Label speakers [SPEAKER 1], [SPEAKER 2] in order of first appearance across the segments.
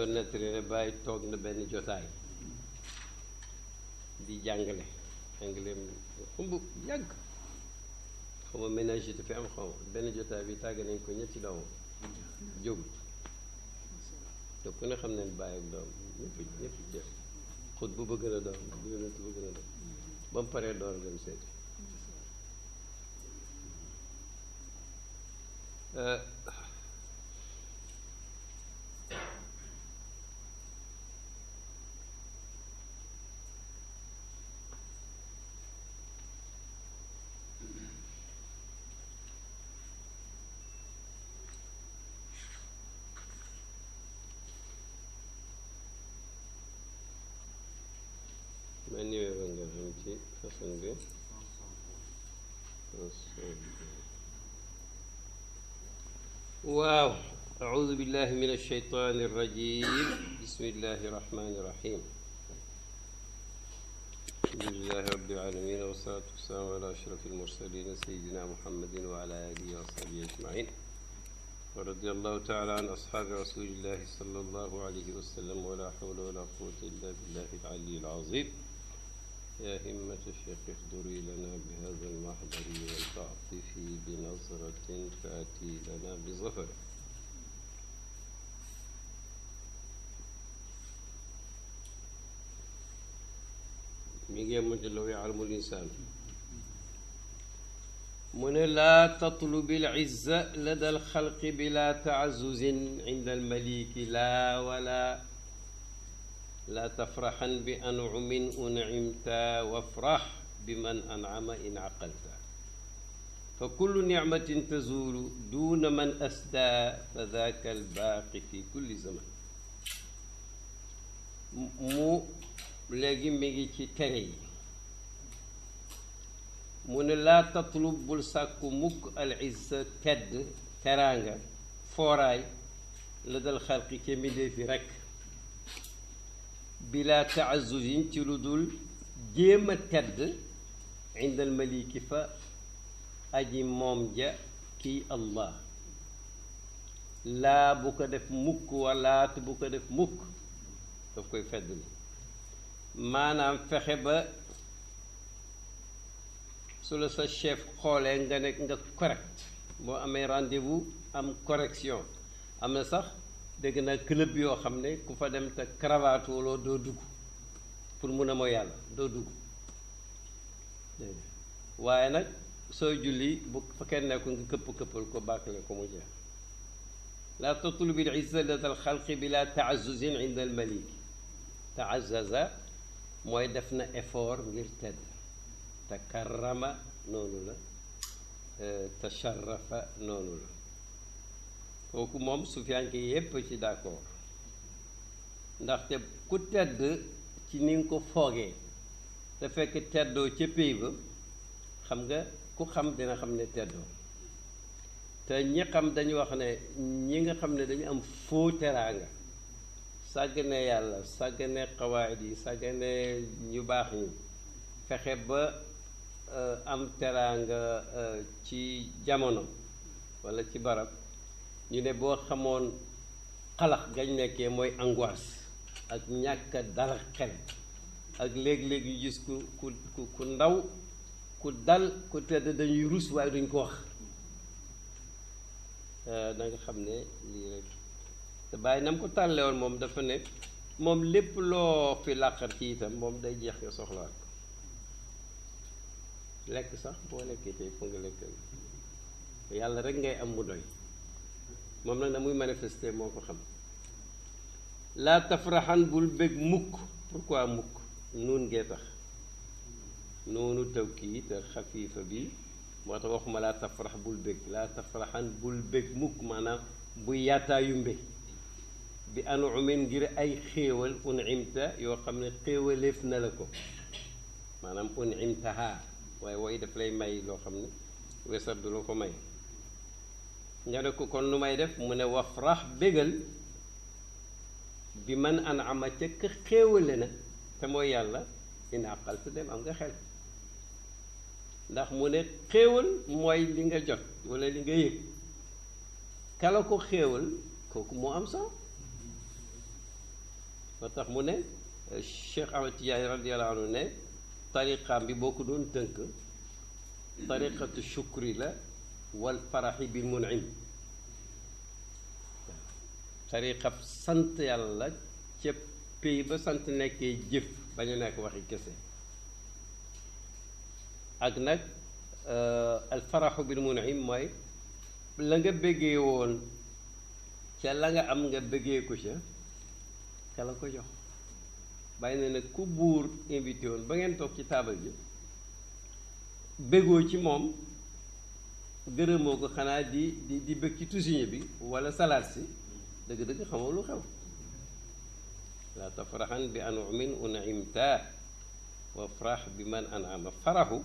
[SPEAKER 1] doon nettali ne Baye toog na benn jotaay di jàngale xumb yàgg xaw ma ménage fi am xaw ma benn jotaay bi tàgg nañ ko ñetti doomam jógut te ku ne xam ne Baye ak doom ñëpp jëf xut bu bëgg na doom bu yonent bëgg na doom ba mu paree door dem seeti ma ñëwee ba nga xam ci façon bi waaw أعوذ بالله من الشيطان الرجيم بسم الله الرحمن الرحيم الحمد لله رب العالمين والصلاة والسلام على أشرف المرسلين سيدنا محمد وعلى آله وصحبه أجمعين ورضي الله تعالى عن أصحاب رسول الله صلى الله عليه وسلم ولا حول ولا قوة إلا بالله العلي العظيم يا همة الشيخ احضري لنا بهذا المحضر والتعطفي بنظرة تأتي لنا بظفر ميجي لو يعلم الإنسان من لا تطلب العزة لدى الخلق بلا تعزز عند المليك لا ولا لا تفرحا بأنعم أنعمت وافرح بمن أنعم إن عقلت فكل نعمة تزول دون من أسدى فذاك الباقي في كل زمن مو léegi mi ngi ci tere yi mu ne laa tatlub bul sàkku mukk al izza tedd teraanga fooraay la dal xalqi ca mbindéef yi rekk bila taazuzin ci lu dul jéem a tedd indal maliki fa aji moom ja kii allah laa bu ko def mukk walaat bu ko def mukk daf koy fedd li maanaam fexe ba su la sa chef xoolee nga nekk nga correct boo amee rendez-vous am correction am na sax dégg naa club yoo xam ne ku fa dem te cravate wala doo dugg pour mun a mooy yàlla doo dugg dégg waaye nag sooy julli bu fa kenn nekkul nga këppal ko bàkkale ko mu jeex laa tatlubi al izza lada al xalqi bila taazuzin inda al malik taazaza mooy def na effort ngir tedd takarrama noonu la tasharrafa noonu la kooku moom sufiyanke yépp ci d'accord ndaxte ku tedd ci ni nga ko foogee te fekk teddoo ca pays ba xam nga ku xam dina xam ne teddoo te ñi xam dañu wax ne ñi nga xam ne dañu am faux teraanga sàggane yàlla sàggane xawaayid yi sàggane ñu baax ñi fexe ba am teraanga ci jamono walla ci barab ñu ne boo xamoon xalax gañ nekkee mooy angoisse ak ñàkk dal xel ak léeg-léeg yu gis ku ndaw ku dal ku tedd dañuy rus waaye duñ ko wax da nga xam ne lii rek te bàyyi na mu ko tàlle woon moom dafa ne moom lépp loo fi làqat ci itam moom day jeex nga soxlaat ko lekk sax boo lekkee tey fu nga lekk yàlla rek ngay am mu doy moom nag na muy manifester moo ko xam laa tafraxan bul bég mukk pourquoi mukk nuun ngee tax noonu tawkiid te xafiifa bi moo tax waxuma laa tafrax bul bég laa tafraxan bul bég mukk maanaam bu yaataayu mbe bi anumin ngir ay xéewal unimta yoo xam ne xéewaleef na la ko maanaam unimtaha waaye wooy daf lay may loo xam ne wesar du la ko may nga ne ko kon lu may def mu ne wafrax bégal bi man anama ca ka xéewale na te mooy yàlla in àqal te dem am nga xel ndax mu ne xéewal mooy li nga jot walla li nga yëg kala ko xéewal kooku moo am sax moo tax mu ne Cheikh Ahmad Tidiane radiyallahu anhu ne tariqaam bi boo ko doon tënk tariqatu shukri la wal faraxi bil munim tariqab sant yàlla ca pays ba sant nekkee jëf bañ a nekk waxi kese ak nag al faraxu bil munim mooy la nga bëggee woon ca la nga am nga bëggee ko ca la ko jox bàyyi na nag ku buur invité woon ba ngeen toog ci taabal ji bëggoo ci moom gërëmoo ko xanaa di bëgg ci tusiñe bi wala salaat si dëgg-dëgg xamoo lu xew la tafraxan bi anumin unimta wa farax bi man anama faraxu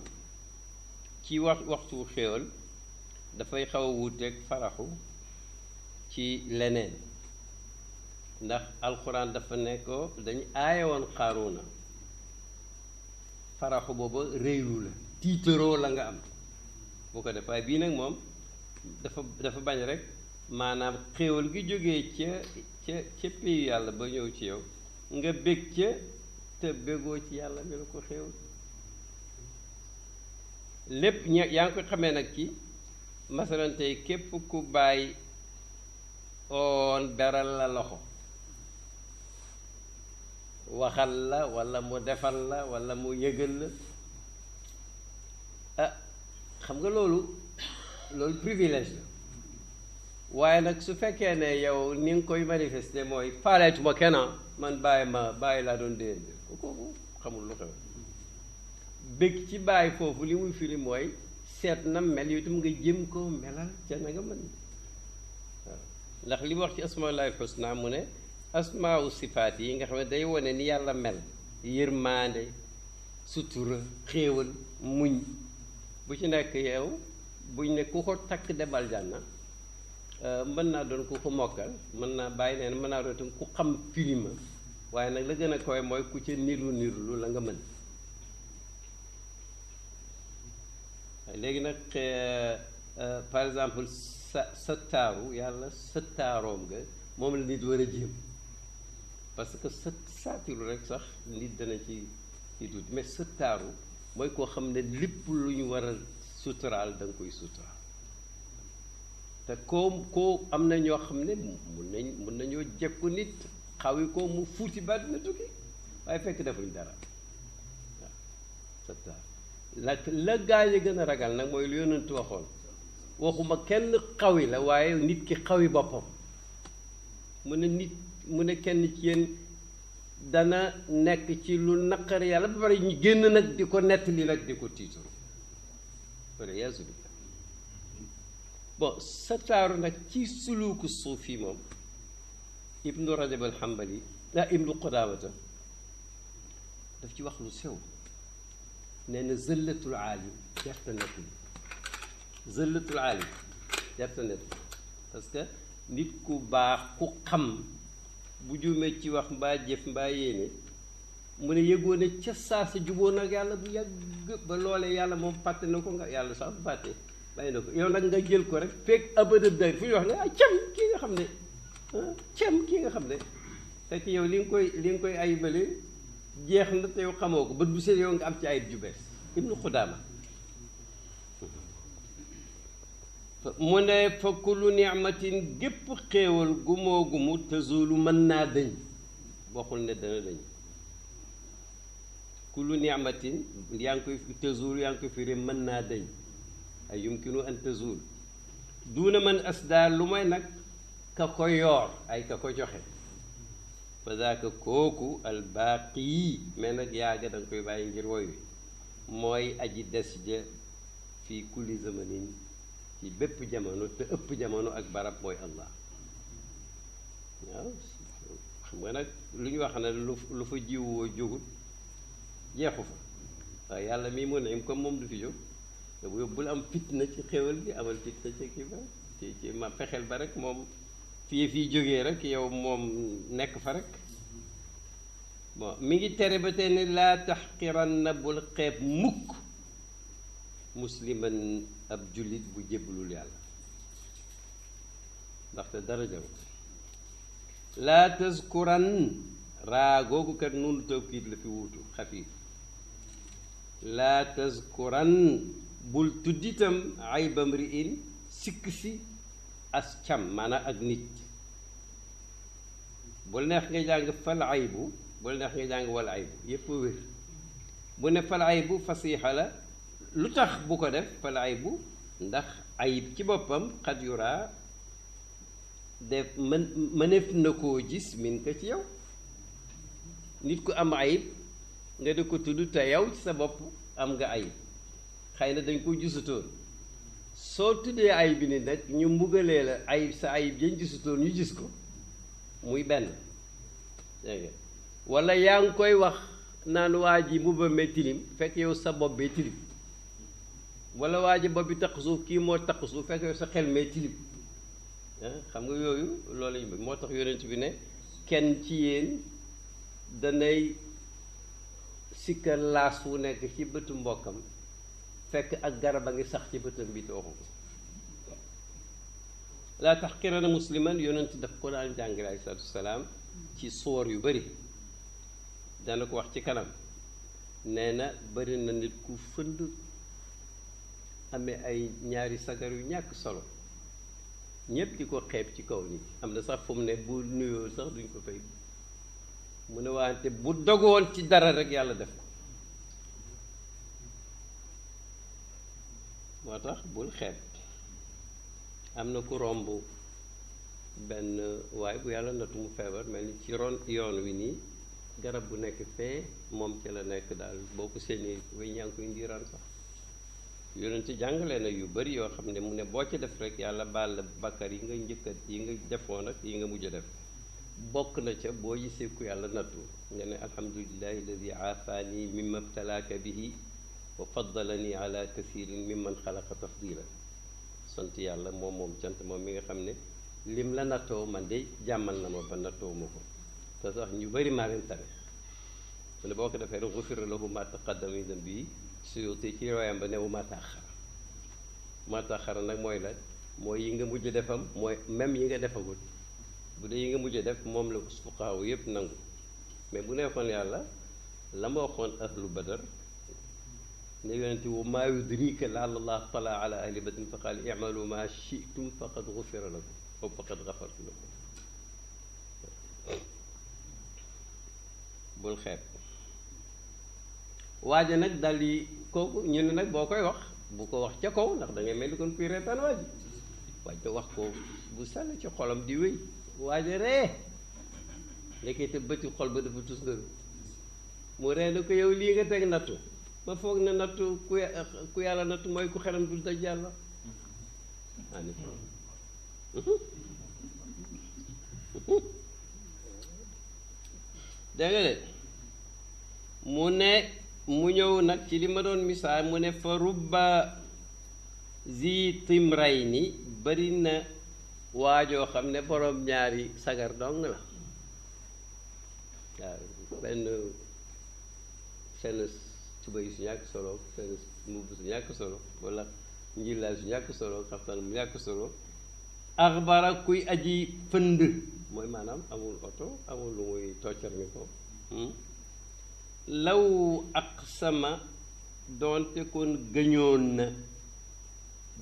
[SPEAKER 1] ci waxtu xéewal dafay xaw a wuuteeg faraxu ci leneen ndax alxuraan dafa nekkoo dañu aaye woon xaaruuna faraxu booba réylu la tiitaroo la nga am boo ko def waaye bii nag moom dafa bañ rek maanaam xéewal gi jógee ca pays yàlla ba ñëw ci yow nga bég ca te bégoo ci yàlla mi la ko xéewal lépp yaa ngi ko xamee nag ci masalan tey képp ku bàyyi oon beral la loxo waxal la walla mu defal la walla mu yëgal la ah xam nga loolu privilège la waaye nag su fekkee ne yow ni nga koy manifester mooy faaleetuma kenn man bàyyi laa doon déyante kooku xamul lu xew bëgg ci bàyyi foofu li muy firi mooy seet na mel yow itam nga jëm ko melal ca na nga mën waaw ndax li mu wax ci asmaullahi husna mu ne asmau sifaat yi nga xam ne day wane ni yàlla mel yërmaande sutura xéewal muñ bu ci nekk yow buñ ne ku ko takk demal jànna mën naa doon ku ko mokkal mën naa bàyyi neen mën naa doon itam ku xam filima waaye nag la gën a kawe mooy ku ca niru la nga mën léegi nag par exemple sa taaru yàlla sa taaroom nga moom la nit war a jéem parce que sa saatiru rek sax nit dana ci tuuti mais sa taaru mooy koo xam ne lépp lu ñu war a suturaal da nga koy suturaal te koo am na ñoo xam ne mun nañoo jekku nit xawi ko mu fuuti ba dina tukki waaye fekk defuñ dara waaw sa taaru la gaa yi gën a ragal nag mooy lu yonentu waxoon waxuma kenn xawi la waaye nit ki xawi boppam mu ne kenn ci yéen dana nekk ci lu naqar yàlla ba pare ñu génn nag di ko nettali nag di ko tiituru wala yaasu billah bon sa taaru nag ci suluuku suufi moom ibnu rajab al hambali ibnu qudaamata daf ci wax lu sew nee na zëllatul aalim jarta nettali zëllatul aalim jarta nettali parce que nit ku baax ku xam bu juumee ci wax mbaa jëf mbaa yéene mu ne yëgoo ne ca saa sa juboo nag yàlla bu yàgg ba loolee yàlla moom fàtte na ko nga yàlla sax bu fàtte bàyyi na ko yow nag nga jël ko rek fekk abada day fu ñu wax ne cam kii nga xam ne cam kii nga xam ne fekk yow li nga koy ayibale jeex na te yow xamoo ko bët bu seet yow nga am ci ayib ju bees ibnu xudaama mu ne fa kullu ni'matin gépp xéewal gumu tazulu mën naa dëñ waxul ne dana dëñ kullu ni'matin yaa ngi koy tazulu yaa ngi koy firi mën naa dëñ ay yumkinu an tazul duuna man asdaa lu may nag ka ko yoor ay ka ko joxe fa zaaka kooku albaaqi mais nag yaaga da nga koy bàyyi ngir woy wi mooy aji des ja fii kulli zamanin ci bépp jamono te ëpp jamono ak barab mooy allah waaw xam nga nag lu ñu wax ne lu fa jiwoo jógut jeexu fa waaye yàlla mii mu ne comme moom du fi jóg te bu bul am fitna ci xéwal gi amal fitna ci kii ba ci ma fexeel ba rek moom fii jógee rek yow moom nekk fa rek bon mi ngi tere ba tey ne laa taxqiranna bul xeeb mukk musliman ab jullit bu jébbalul yàlla ndaxte dara jaw laa tazkuran raa googu kat nunu tawkiid la fi wuutu xafiif laa tazkuran bul tudditam ayba mri'in sikk si as cam maanaam ak nit bul neex nga jàng fal aybu bul neex nga jàng wal aybu yépp wér bu ne fal aybu fasiixa la lu tax bu ko def fal aybu ndax ayib ci boppam xat yuraa def mëneef na koo gis min ko ci yow nit ku am ayib nga di ko tudd te yow ci sa bopp am nga ayib xëy na dañ ko gisutoon soo tuddee ayib bi ni nag ñu mbugalee la ayib sa ayib dañ gisutoon ñu gis ko muy benn dégg nga walla yaa ngi koy wax naan waa ji mbuba mee tilim fekk yow sa bopp bee tilim walla waa ji bopp bi taq suuf kii moo taq suuf fekk yow sa xel mee tilim xam nga yooyu loolu lañu bëgg moo tax yonent bi ne kenn ci yéen danay sikka laas wu nekk ci bëtu mbokkam fekk ak garab a ngi sax ci bëtam bi te waxu ko laa taxqirana musliman yonent daf ko daan jàngale alayhi salaatu wasalaam ci soor yu bari dana ko wax ci kanam nee na bari na nit ku fënd amee ay ñaari sagar yu ñàkk solo ñépp di ko xeeb ci kaw nit am na sax fu mu ne bu nuyoo sax duñ ko fay mu ne wante bu dogoon ci dara rek yàlla def ko moo tax bul xeeb am na ku romb benn waaye bu yàlla natu mu feebar mel ni ci ron yoon wi nii garab bu nekk fee moom ci la nekk daal boo ko séenee way ñaa ngi koy ndiiraan sax yonent jàngale na yu bari yoo xam ne mu ne boo ci def rek yàlla baal la bakkar yi nga njëkkat yi nga defoon ak yi nga mujj a def bokk na ca boo gisee ku yàlla nattu nga ne alhamdulillahi alladi aafaani mimma btalaaka bihi wa faddalani ala kathirin mimman xalaqa tafdila sant yàlla moom moom cant moom mi nga xam ne lim la nattoo man de jàmmal na ma ba nattoo ma ko te sax ñu bari maa leen tane mu ne boo ko defee rek gufira lahu ma taqaddama min dambihi suyuti ci royam ba newu ma taaxara nag mooy la mooy yi nga mujj defam mooy même yi nga defagul bu dee yi nga mujj def moom la fuqahaa yépp nangu mais bu neexoon yàlla la ma waxoon ahlu badar ne yonente wa maa yudrika laala allah tala ala ahli badrin fa qaal i'malu ma shi'tum faqad gufira lakum aw faqad gafartu lakum bul xeeb waaja nag dal di kooku ñu ne nag boo koy wax bu ko wax ca kaw ndax da ngay mel ni kon kuy reetaan waaji waaye wax ko bu sànni ci xolam di wéy waaja ree nekkee te bëti xol ba dafa tus ngaru mu ree na ko yow lii nga teg nattu ma foog ne nattu ku yàlla nattu mooy ku xelam dul daj yàlla ani dégg nga de mu ne mu ñëw nag ci li ma doon misaal mu ne fa rubba zi timrayni bari na waajoo xam ne boroom ñaari sagar dong la waaw benn seen tuba yi su ñàkk solo seen mbubb su ñàkk solo wala njillaay su ñàkk solo xaftaan mu ñàkk solo axbara kuy aji fënd mooy maanaam amul oto amul lu muy toccar mi ko law aqsama doonte kon gëñoon na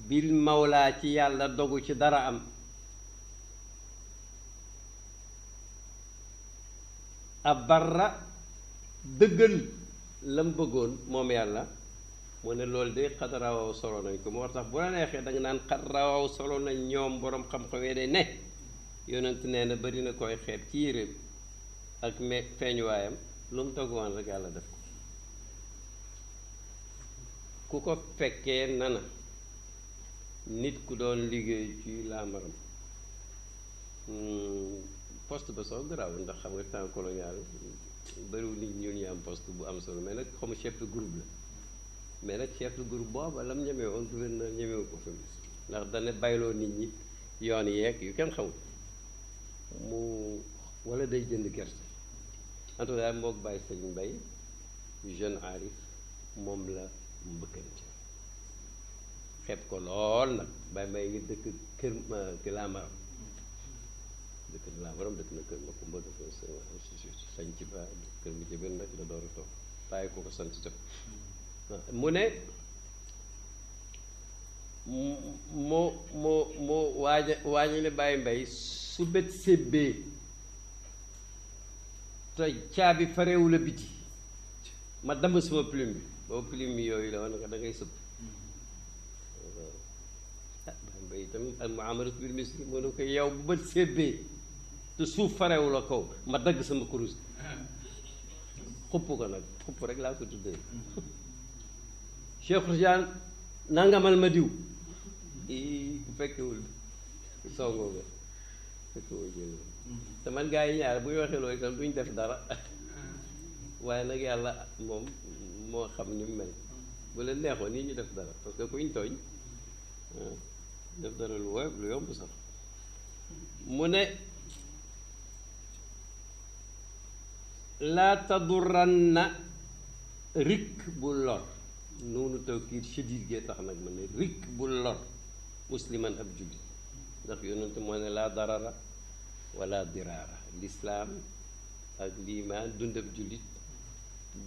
[SPEAKER 1] bil mawlaa ci yàlla dogu ci dara am abarra dëggal lam bëggoon moom yàlla mu ne loolu de xad rawaw solo nañ ko moo tax bu la neexee da nga naan xad rawaw solo nañ ñoom boroom xam-xamee de ne yonent nee na bari na koy xeeb ci yéreem ak feeñuwaayam lu mu dogoon rek yàlla def ko ku ko fekkee nana nit ku doon liggéey ci laamaram poste ba soo garaaw ndax xam nga temps colonial bariwul nit ñu am poste bu am solo mais nag xamu chef de groupe la mais nag chef de groupe booba lam ñemee woon gouverneur ñemewu ko fi ndax dana bayloo nit ñi yoon yeeg yu kenn xamul mu wala day jënd gerte en tout cas mook bàyyi sëñ Mbay jeune arif moom la mbëkkante xeeb ko lool nag bàyyi may ngi dëkk kër ki laamaram dëkk na laa borom dëkk na kër ma kumba dëkk na sañ ci ba kër mu jëbën nag la door a toog bàyyi ko ko sant itam mu ne moo waaja ne bàyyi mbay su bët sébbee te caabi farewul a biti ma dama suma plume bi boobu plume bi yooyu la woon nga da ngay sëpp bàyyi mbay itam al muamalatu bil misli moo ne ko yow bu bët sébbee te suuf farewul a kaw ma dagg sama kurus xupp ko nag xupp rek laa ko tuddee Cheikh Tidiane nangamal ma diw bu fekkewul songoo ga fekkewul jël te man gaa yi ñaar bu ñu waxee loolu itam duñ def dara waaye nag yàlla moom moo xam ni mu mel bu leen neexoon nii ñu def dara parce que kuñ tooñ def dara lu woyof lu yomb sax mu ne laa tadurranna rikk bu lor noonu tawkiid shadiid gee tax nag ma ne rikk bu lor musliman ab jullit ndax yonent moo ne laa darara wala diraara lislaam ak liimaan dund ab jullit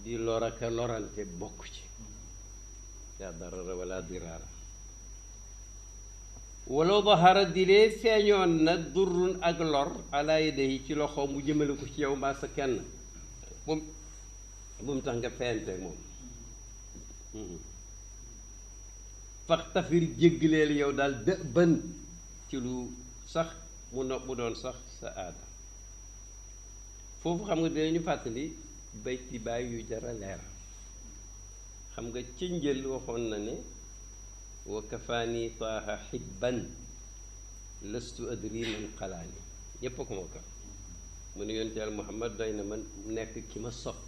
[SPEAKER 1] di lor ak lorante bokk ci laa darara wala diraara walaw dahara dilee feeñoon na durrun ak lor ala yadayhi ci loxo mu jëmale ko ci yow mbaa sa kenn bu mu tax nga feyanteeg moom faxtafir jéggaleel yow daal dë bën ci lu sax mu doon sax sa aada foofu xam nga dinañu fàttali bayti baay yu jara leer xam nga ci njël waxoon na ne wa kafaani taaha xibban lastu adri man xalaani ñépp a ko ma kaf mu ne yonent Yàlla Muhammad doy na man nekk ki ma sopp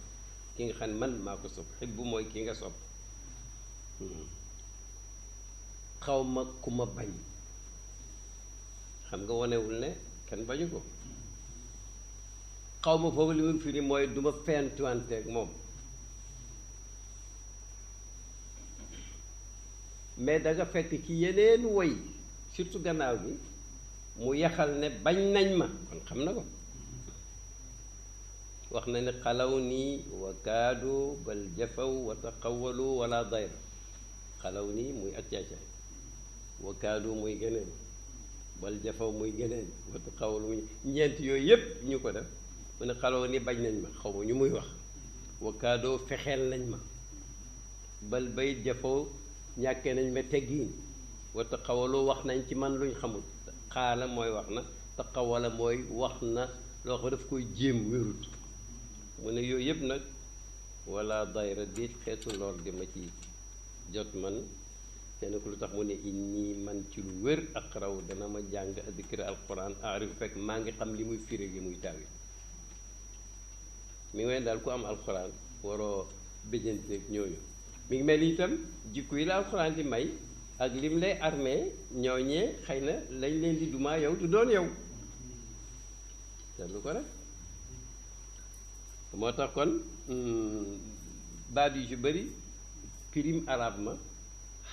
[SPEAKER 1] ki nga xam ne man maa ko sopp xibbu mooy ki nga sopp xaw ma ku ma bañ xam nga wonewul ne kenn bañu ko xaw ma foofu li mu firi mooy duma fentuwanteeg moom mais da nga fekk ci yeneen woy surtout gannaaw bi mu yaxal ne bañ nañ ma kon xam na ko wax na ne xalaw nii wa kaadu bal jafaw wa taqawalu wala dayr xalaw nii muy ak caacaay wa kaadu muy geneen bal jafaw muy geneen wa taqawalu muy ñeent yooyu yépp ñu ko def mu ne xalaw nii bañ nañ ma xaw ma ñu muy wax wa kaadoo fexeel nañ ma bal bay jafaw ñàkkee nañ ma teggiin wa taqawalu wax nañ ci man luñ xamul xaala mooy wax na taqawala mooy wax na loo xam daf koy jéem wérut mu ne yooyu yëpp nag wala dayra déet xeetu lor di ma ci jot man kenn ku lu tax mu ne inni man ci lu wér ak raw dana ma jàng addikri alquran arif fekk maa ngi xam li muy firi li muy tawi mi ngi mel daal ku am alquran waroo béjanteeg ñooñu mi ngi mel itam jikko yi la alquran di may ak lim lay armee ñooñee xëy na lañ leen di dumaa yow du doon yow te lu ko rek moo tax kon baat yu ci bëri firim arab ma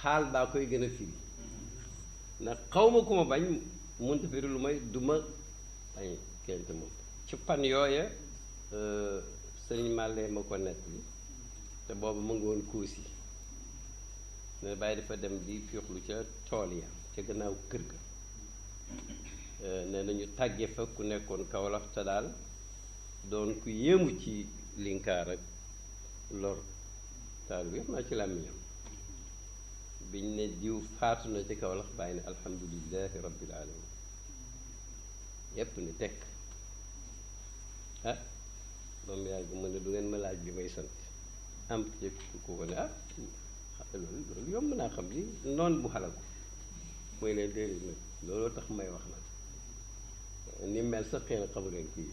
[SPEAKER 1] xaal baa koy gën a firi ndax xaw ma ku ma bañ munta firi lu may du ma bañ kenn te moom ci fan yooya sëriñ Màllee ma ko nett bi te boobu mu ngi woon Koosi ne bàyyi dafa dem di fiixlu ca tool ya ca gannaaw kër ga nee nañu tàggee fa ku nekkoon Kawlax te daal doon ku yéemu ci linkaar ak lor taal bi naa ci làmmiñam biñ ne diw faatu na ci Kawlax bàyyi ne alhamdulillahi rabbil alamin yépp ni tekk ah moom yàgg mu ne du ngeen ma laaj bi may sant am yëpp ku ko ne ah loolu yomb naa xam li noon bu xalal ko mooy leen déedéet nag looloo tax may wax nag ni mel sax xëy na xamu leen kii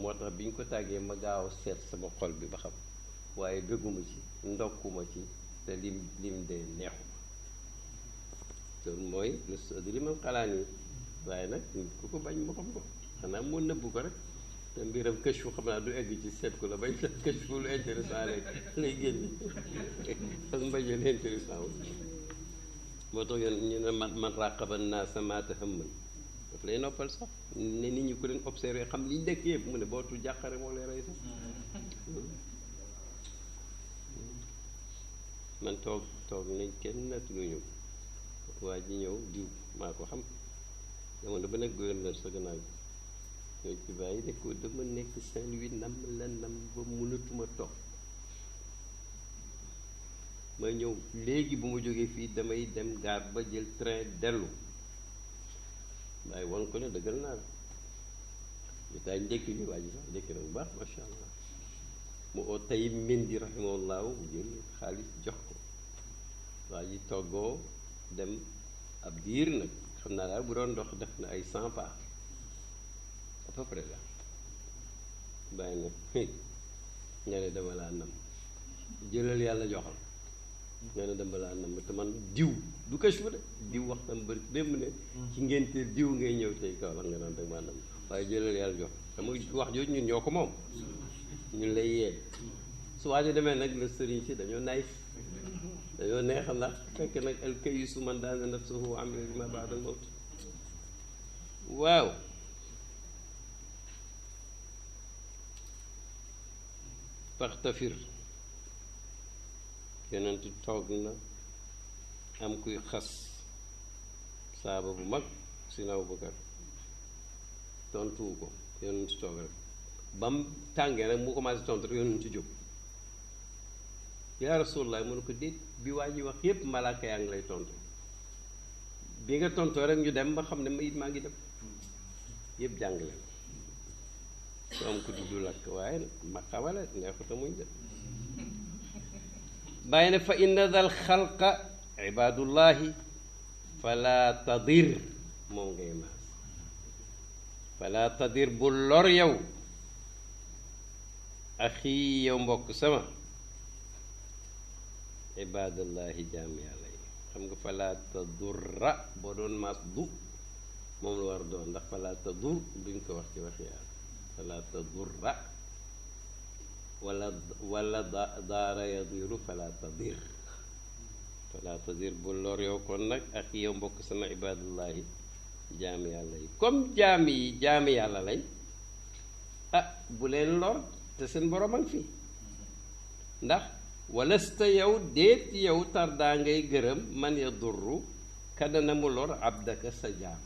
[SPEAKER 1] moo tax bi ñu ko tàggee ma gaaw seet sama xol bi ba xam waaye bëgguma ci ndokkuma ci te lim dee neexuma loolu mooy li man xalaat yi waaye nag nit ku ko bañ ma xam ko xanaa moo nëbbu ko rek te mbiram këccu xam naa du egg ci seet ko la bañ la këccu lu intéressant rek lay génn ak mbajeel intéressant wu moo tax yoon ñu ne man raqaba naasa maa tahammal daf lay noppal sax ne nit ñi ku leen observé xam liñ dëkk yëpp mu ne bootul jàqare moo lay rey sax man toog nañ kenn natuluñu waa ji ñëw diw maa ko xam dama ba nekk gouverneur sa gannaaw ñooy ci bàyyi ne ko dama nekk Saint-Louis nam ba mënatuma toog ma ñëw léegi bu ma jógee fii damay dem gaar ba jël train dellu waaye won ko ne dëggal naa la ñu taay njëkk li waa ji sax njëkk na bu baax macha allah mu oo tey Mendy rahimahullahu jël xaalis jox ko waa ji toggoo dem ab diir nag xam naa daal bu doon ndox def na ay 100 pas à peu près la bàyyi na nga ne dama laa nam jëlal yàlla joxal nga ne dama laa nam te man diw du kës fu de diw wax tam bëri démb ne ci ngénte diw ngay ñëw tey kaw la nga naan dama nam waaye jëlal yàlla jox xam nga wax jooju ñun ñoo ko moom ñun lay yee su waajo demee nag la sëriñ si dañoo naïf dañoo neex ndax fekk nag al kayisu man daana nafsuhu amila lima ba'dal mawt waaw faxtafir yonent toog na am kuy xas saaba bu mag si naw Bakar tontuwu ko yonent toog rek ba mu tàngee rek mu commencé tontu rek yonent jóg yaa Rasulullah mu ne ko déet bi waa ji wax yépp malaaka yaa ngi lay tontu bi nga tontoo rek ñu dem ba xam ne maa ngi dem yépp jàngale su am ko du lakk waaye nag ma xamale neexuta muñ de bàyyi ne fa inna dal xalqa ibadullahi fala tadir moom ngay maas fala tadir bu lor yow axi yow mbokk sama ibadullahi jaam yàlla yi xam nga fala tadurra boo doon maas du moom la war doon ndax fala tadur duñ ko wax ci wax yàlla fala tadurra wala daara yadiru fala tadir bu lor yow kon nag ak yow mbokk sama ibadullahi jaami yàlla yi comme jaami yàlla lañ bu leen lor te seen borom a ngi fi ndax walasta yow déet yow tardaa ngay gërëm man ya durru kadana mu lor abdaka sa jaam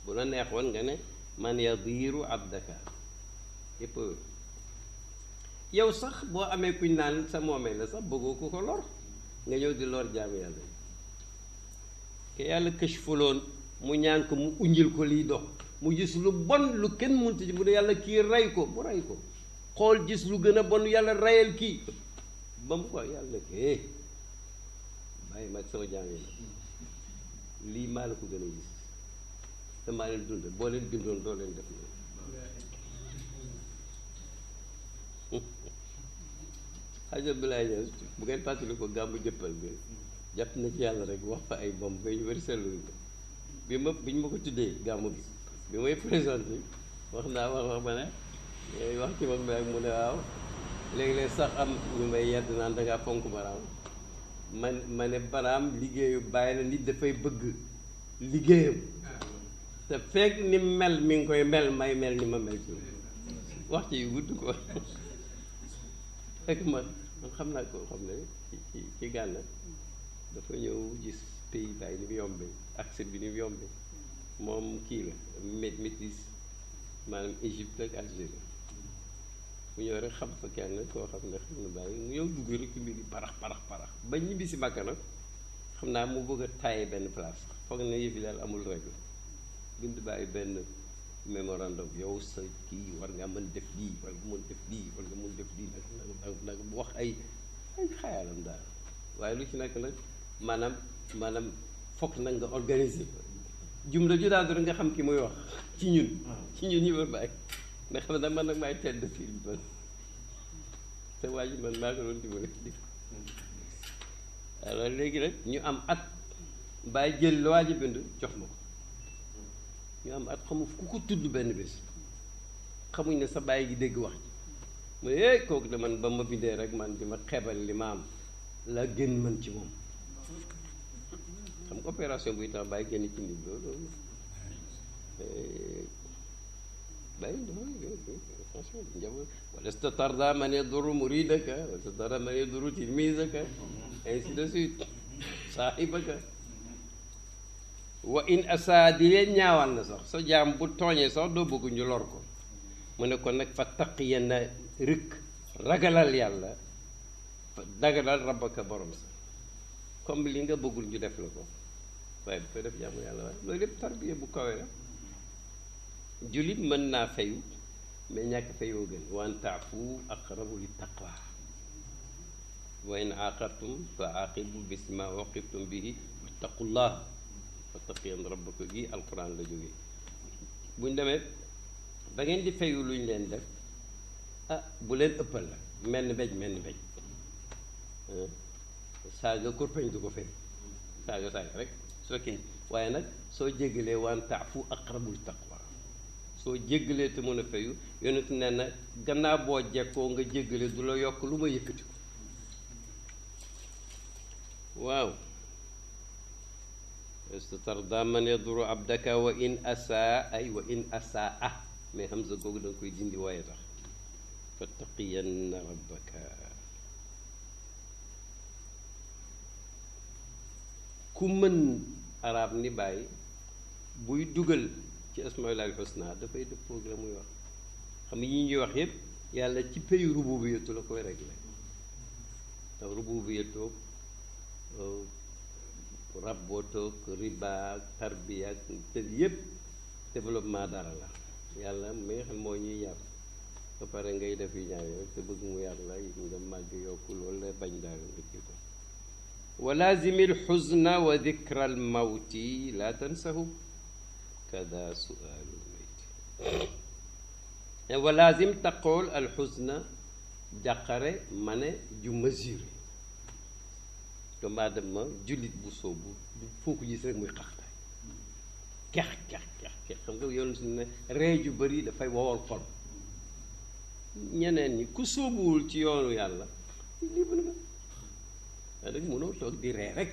[SPEAKER 1] bu la neexoon nga ne man ya diiru abdaka yépp yow sax boo amee kuñ naan sa moomee la sax bëggoo ku ko lor nga ñëw di lor jaam yàlla yi ke yàlla këch fuloon mu ñaan ko mu unjil ko liy dox mu gis lu bon lu kenn munti ji mu ne yàlla kii rey ko mu rey ko xool gis lu gën a bon yàlla reyal kii ba mu ko yàlla nekk bàyyi mag sama jaam yi lii maa la ko gën a gis te maa leen dund boo leen bindoon doo leen def loolu xajal bi laay ñëw bu ngeen fàttali ko gàmmu jëppal bi jàpp na ci yàlla rek wax fa ay bomb ba ñu bëri seetlu ko bi ñu ma ko tuddee gàmmu bi may présenté wax ma ne wax ci moom rek mu ne waaw léegi-léeg sax am ñu may yedd naan dangaa fonk baraam ma ne baraam liggéeyu bàyyi la nit dafay bëgg liggéeyam te fekk ni mel mi ngi koy mel may mel ni ma mel ci wax ci yu gudd ko fekk man xam naa ko xam ne ci Gànna dafa ñëw gis pays bàyyi ni mu yombe accès bi ni mu yombe moom kii la métis maanaam Égypte ak Algérie mu ñëw rek xam fa kenn koo xam ne xam na bàyyi mu ñëw dugg rek ci mbir yi parax ba ñibbi si Makka nag xam naa mu bëgg a taye benn place foog na yëf yi daal amul règle bind bàyyi benn mémorandum yow sa kii war nga mën def lii war nga mën def lii war nga mën def lii nag bu wax ay xayaalam daal waaye lu ci nekk nag maanaam foog nag nga organiser jumla ju daal rek nga xam ki muy wax ci ñun ñu war bàyyi nga xam ne man nag maay tedd fii ba te waa ji man maa ko doon dimbali alors léegi rek ñu am at bàyyi jël la waa ji bind jox ma ko ñu am at xamu ku ko tudd benn bés xamuñ ne sa bàyyi gi dégg wax ji mu ne kooku de man ba ma bindee rek man di ma xebal li ma am la gën man ci moom xam nga opération buy tax bàyyi génn ci nit loolu bàyyi attention njaboot walasta tarda man yadurru muridaka walasta tarda man yadurru tilmisaka ainsi de suite saahibaka wa in asa di leen ñaawal na sax sa jaam bu tooñee sax doo bëgg ñu lor ko mu ne kon nag fa taqiyan na rëkk ragalal yàlla dagalal rabbaka borom sa comme li nga bëggul ñu def la ko waaye bu koy def jaamu yàlla waaye loolu lépp tarbiya bu kawe la jullit mën naa fayu mais ñàkk fayoo gën wa an taafu aqrabu li taqwa wa in aaqabtum fa aaqibu bisma waqibtum bihi wattaqullah wattaqiyan rabbaka gi alquran la jógee buñ demee ba ngeen di fayu luñ leen def ah bu leen ëppal la menn mbéj saaga kurpeñ du ko fay saaga rek soo kii waaye nag soo jéggalee wa an taafu aqrabu li taqwa soo jéggalee te mën a fayu yonent nee na gannaaw boo jekkoo nga jéggale du la yokk lu ma yëkkati ko waaw istatarda man yaduru abdaka wa in asaa ay wa in asaa mais hamza googu da nga koy dindi waaye tax fattaqiyanna rabbaka ku mën arab ni bàyyi buy dugal ci asmaa'ullaahi husna dafay def programme muy wax xam nga yi ñuy wax yépp yàlla ci pays rububiyatu la koy réglé te rububiyatu rabbootoog riba ak tarbiya ak te yépp développement dara la yàlla mi nga xam moo ñuy yar ba pare ngay def yu ñaar rek te bëgg mu yar la nga màgg yokku loolu la bañ daal nga kii ko wa laazimi alxuzna wa dikra almawti la tansahu kada sualu lmayti wa laazim taqool alxuzna jàqare ma ne ju mesure doomu aadama jullit bu soobu foo ko gis rek muy xaxtaay kex xam nga yoon su ne ree ju bëri dafay wowal xol ñeneen ñi ku soobuwul ci yoonu yàlla lii bu nga waaye nag mënoo toog di ree rek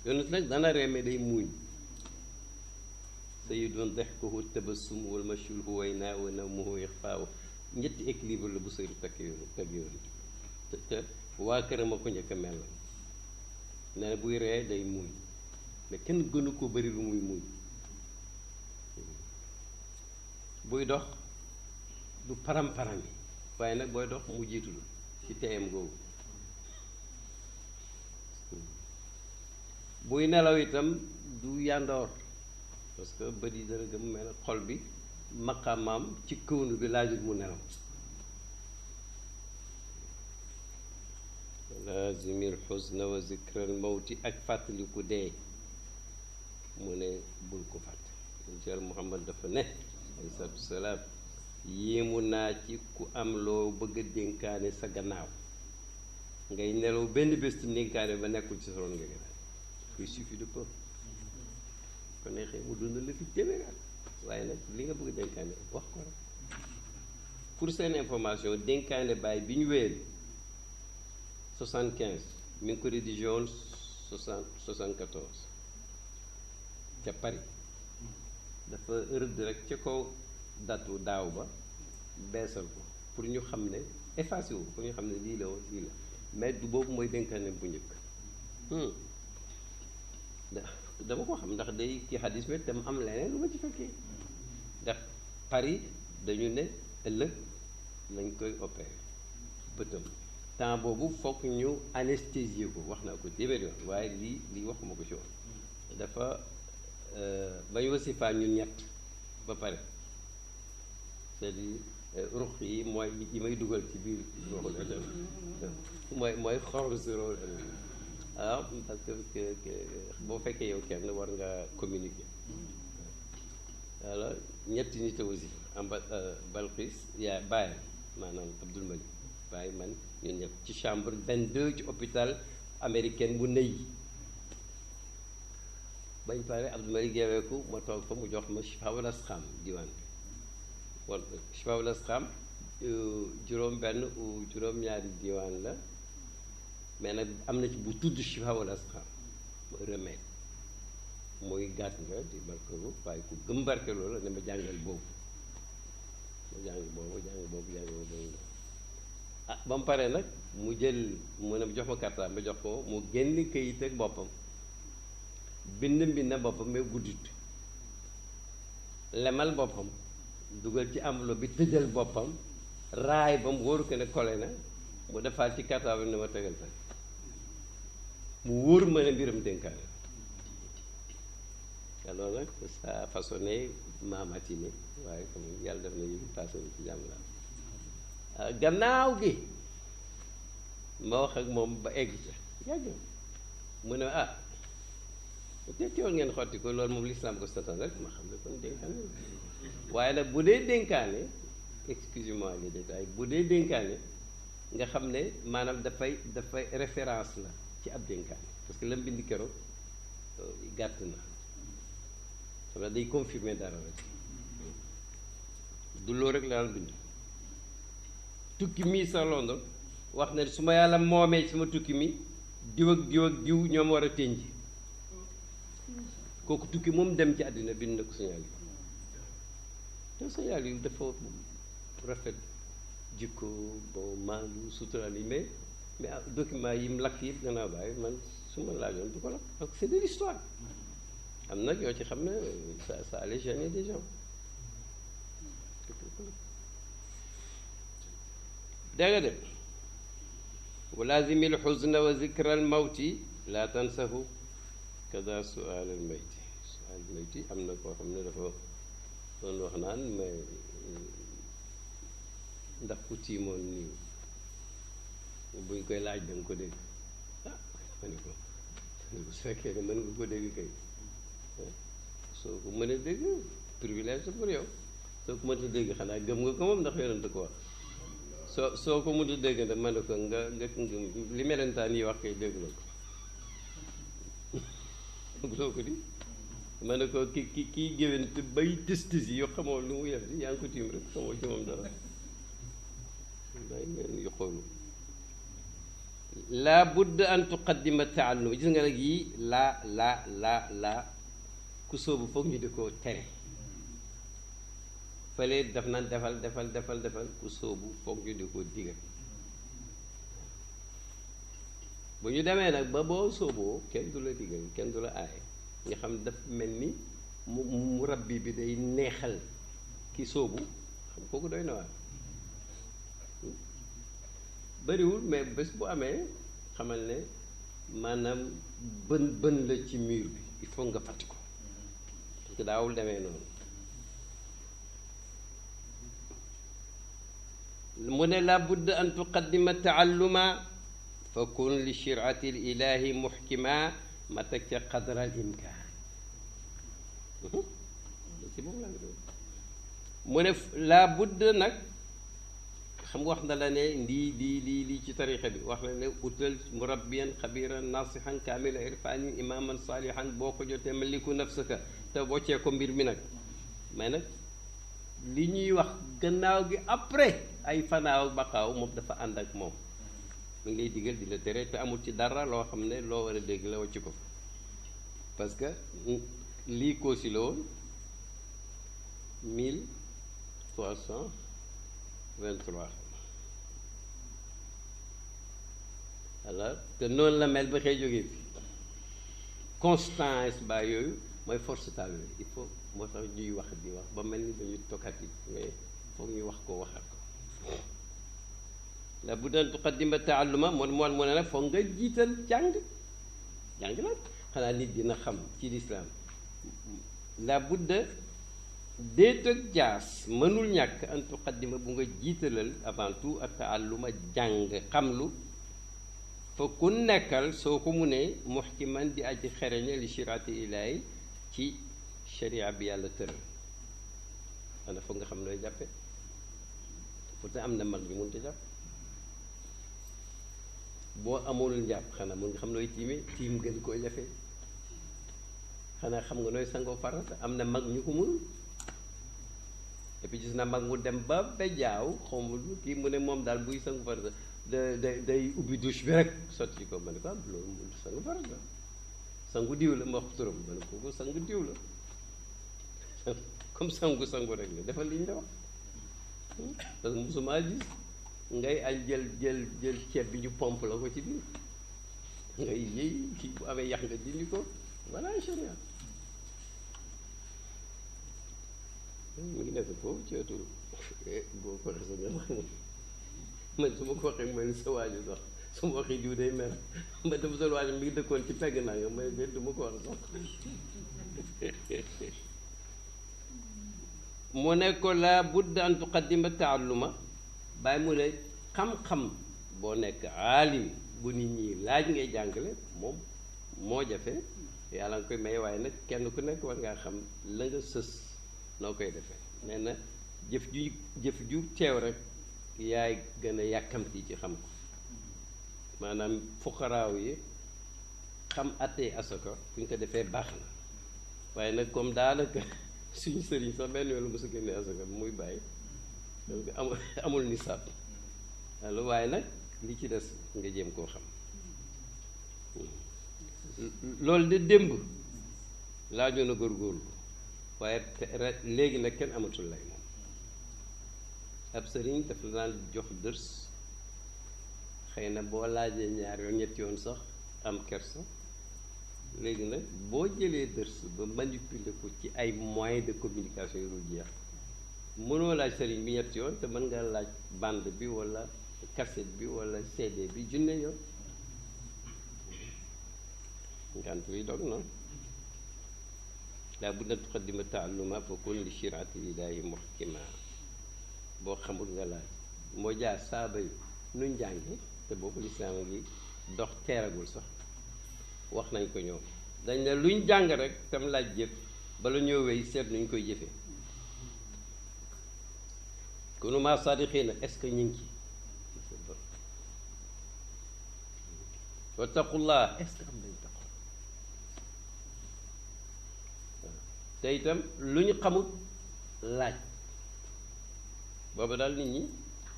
[SPEAKER 1] yoon su nag dana ree mais day muuñ sayidun dexkuhu tabassum wal mashul huwayna wa nawmuhu ixfaaw ñetti équilibre la bu sëy takk yoon te waa këram a ko njëkk a mel nee na buy ree day muuñ mais kenn gënu ko bari lu muy muuñ buy dox du param-param yi waaye nag booy dox mu jiitu la ci teeyam googu buy nelaw itam du yàndoor parce que bët yi dana gëm mel xol bi maqaamaam ci këwnu bi laajut mu nelaw laazimil xusna wa zikral mawti ak fàttaliku dee mu ne bul ko fàtte inchal Muhammad dafa ne alayhi salaatu wasalaam yéemu naa ci ku am loo bëgg a dénkaane sa gannaaw ngay nelaw benn bés ti dénkaane ba nekkul ci sa ron nga gannaaw il suffit de peu ko neexee mu dund la fi téeméer waaye nag li nga bëgg a dénkaane wax ko rek pour seen information dénkaane Baye bi ñu wéyal 75 mi ngi ko rédigé woon 74 ca Paris dafa rëdd rek ca kaw datu daaw ba beesal ko pour ñu xam ne effacé wu pour ñu xam ne lii la woon lii la mais du boobu mooy dénkaane bu njëkk dama ko xam ndax day kii xadis bi te mu am leneen lu ma ci fekkee ndax Paris dañu ne ëllëg lañ koy opéré bëtam temps boobu fokk ñu anesthésier ko wax naa ko téeméer yoon waaye lii waxuma ko ci woon dafa ba ñu wasifaa ñun ñett ba pare c'est-à-dire ruq yi mooy yi may dugal ci biir ruuxul adab mooy xor si ruuxul adab waaw parce que boo fekkee yow kenn war nga communiquer alors ñetti nit a aussi amba Balqis yaa Baye maanaam Abdoul Malik Baye man ñun ñëpp ci chambre 22 ci hôpital américaine bu nëy bañ pare Abdoul Malik yeeweeku ma toog fa mu jox ma Chifaawul Asqaam diwaan bi wala Chifaawul Asqaam juróom benn ou juróom-ñaari diwaan la mais nag am na ci bu tudd Chifaawul Asqaam mooy remède muy gàtt nga di barkelu waaye ku gëm barkelu la ne ma jàngal boobu ma jàng boobu ah ba mu paree nag mu jël mu ne jox ma karta ma jox ko mu génn këyit ak boppam bind na boppam mais guddit lemal boppam dugal ci enveloppe bi tëjal boppam raay ba mu wóoru ko ne kole na mu defaat ci karta bi ne ma tegal fa mu wóor ma ne mbiram dénkaane alors nag ça a façonné ma matinée waaye comme yàlla def na yi passé ci jàmm la gannaaw gi ma wax ak moom ba egg ca yàgg mu ne te teewul ngeen xotti ko loolu moom l'islam ko satan rek ma xam ne kon dénkaane waaye nag bu dee dénkaane excusez-moi les détails bu dee dénkaane nga xam ne maanaam dafay référence la ci ab dénkaane parce que lam bind keroog gàtt na xam ne day confirmer dara rek du loolu rek la daan bind tukki mii sa London wax na su ma yàlla moomee sama tukki mi diw ak diw ak diw ñoom war a tënj kooku tukki moom dem ci àddina bind na ko signal yi te signal yi dafa rafet jikko bon maandu sutural yi mais document yi mu lakk yëpp gannaaw bàyyi man su ma laajoon du ko lakk donc c'est de l'histoire am nag yoo ci xam ne ça allait gêner des gens dégg nga de wa lazimi alxuzna wa zikra almawti la tansahu kada sual almayti sual almayti am na koo xam ne dafa doon wax naan mais ndax ku tiimoon nii buñ koy laaj da nga ko dégg ma ne ko su fekkee ne mën nga ko dégg kay soo ko mën a dégg privilège la pour yow soo ko mënta dégg xanaa gëm nga ko moom ndax yonent ko wax soo ko mënta dégg nag ma ne ko nga li melentaan yi wax kay dégg la ko loo ko di ma ne ko kii géwén te bay testis yi yoo xamoo lu muy def di yaa ngi ko tiim rek xamoo ci moom dara day ngeen yu xoolu laa budd an tuqaddima taallum gis nga nag yii laa ku sóobu foog ñu di ko tere fële daf naan defal ku sóobu foog ñu di ko digal bu ñu demee nag ba boo sóoboo kenn du la digal kenn du la aaye nga xam daf mel ni mu rabbi bi day neexal ki sóobu xam kooku doy na waar bariwul mais bés bu amee xamal ne maanaam bën la ci mur bi il faut nga fàtti ko parce que daawul demee noonu mu ne la budd an tuqaddima taalluma fa kun li shirati lilahi muhkima ma teg ca qadra al imkaan ci boobu laa ngi doon mu ne la budd nag xam nga wax na la ne lii ci tarixa bi wax na ne utal murabbiyan xabiran nasihan kaamila irfanin imaman salihan boo ko jotee maliku nafsaka te boccee ko mbir mi nag mais nag li ñuy wax gannaaw gi après ay fanaaw baqaaw moom dafa ànd ak moom mu ngi lay digal di la tere te amul ci dara loo xam ne loo war a dégg la wàcc ko parce que lii koosi la woon 1323 alors te noonu la mel ba xëy jógee fi constance ba yooyu mooy force taal il faut moo tax ñuy wax di wax ba mel ni dañu tokkat yi mais foog ñuy wax ko waxat ko la bu daan tuqaddima taalluma moom mu ne nag foog nga jiital jàng la xanaa nit dina xam ci lislaam la budda déet ak jaas mënul ñàkk an tuqaddima bu nga jiitalal avant tout ak taalluma jàng xamlu fa ku nekkal soo ko mu ne muhkiman di aji xereñe li shiraati ilaahi ci sharia bi yàlla tëral xanaa foog nga xam nooy jàppe pourtant am na mag ñu mënut a jàpp boo amul njàpp xanaa mun nga xam nooy tiim gën koo jafe xanaa xam nga nooy sangoo farata am na mag ñu ko mënul et puis gis naa mag mu dem ba jaaw xawma kii mu ne moom daal buy sangu farata day ubbi douche bi rek sotti ko ma ne ko loolu mu sangu farata sangu diw la ma wax turam ma ne kooku sangu diw la comme sangu rek la defal li ñu la wax parce que musuma gis ngay añ jël ceeb bi ñu pompe la ko ci biir ngay yëy kii bu amee yax nga dindi ko voilà génial mu ngi nekk foofu ci wetu boo ko waxee sa nga man su ma ko waxee mooy sa waaju sax su ma waxee diw day mer ma def sa waaju mi ngi dëkkoon ci pegg naa nga may du ma ko wax sax mu ne ko laa budda an tuqaddima taalluma bàyyi mu ne xam-xam boo nekk aalim bu nit ñi laaj ngay jàngale moom moo jafe yàlla nga koy may waaye nag kenn ku nekk war ngaa xam la nga sës noo koy defee nee na jëf ju teew rek yaay gën a yàkkamti ci xam ko maanaam fuqaraaw yi xam attey asaka fu ñu ko defee baax na waaye nag comme daanaka suñu sëriñ sax benn yoon la mos a génne asaka muy bàyyi donc amul nisaab alors waaye nag li ci des nga jéem koo xam loolu de démb laajoon a góorgóorlu waaye léegi nag kenn amatul lay moom ab sëriñ daf la daan jox dërs xëy na boo laajee ñaar yoon ñetti yoon sax am kersa léegi nag boo jëlee dërs ba manipuler ko ci ay moyens de communication yu dul jeex mënoo laaj sëriñ bi ñetti yoon te mën nga laaj bande bi wala cassette bi wala CD bi junne yoon ngant bi dog na laa budda tuqaddima taalluma fa kun li shiraati lillahi muhkima boo xamul nga laaj moo jaar saaba yi nuñ jànge te boobu lislaam gi dox teeragul sax wax nañ ko ñoom dañ ne luñ jàng rek tam laaj jëf bala ñoo wéy seet nuñ koy jëfee kunu maa saadiqiina est-ce que ñu ngi ci wattaqullah est-ce que am nañ taqwa te itam lu ñu xamut laaj booba daal nit ñi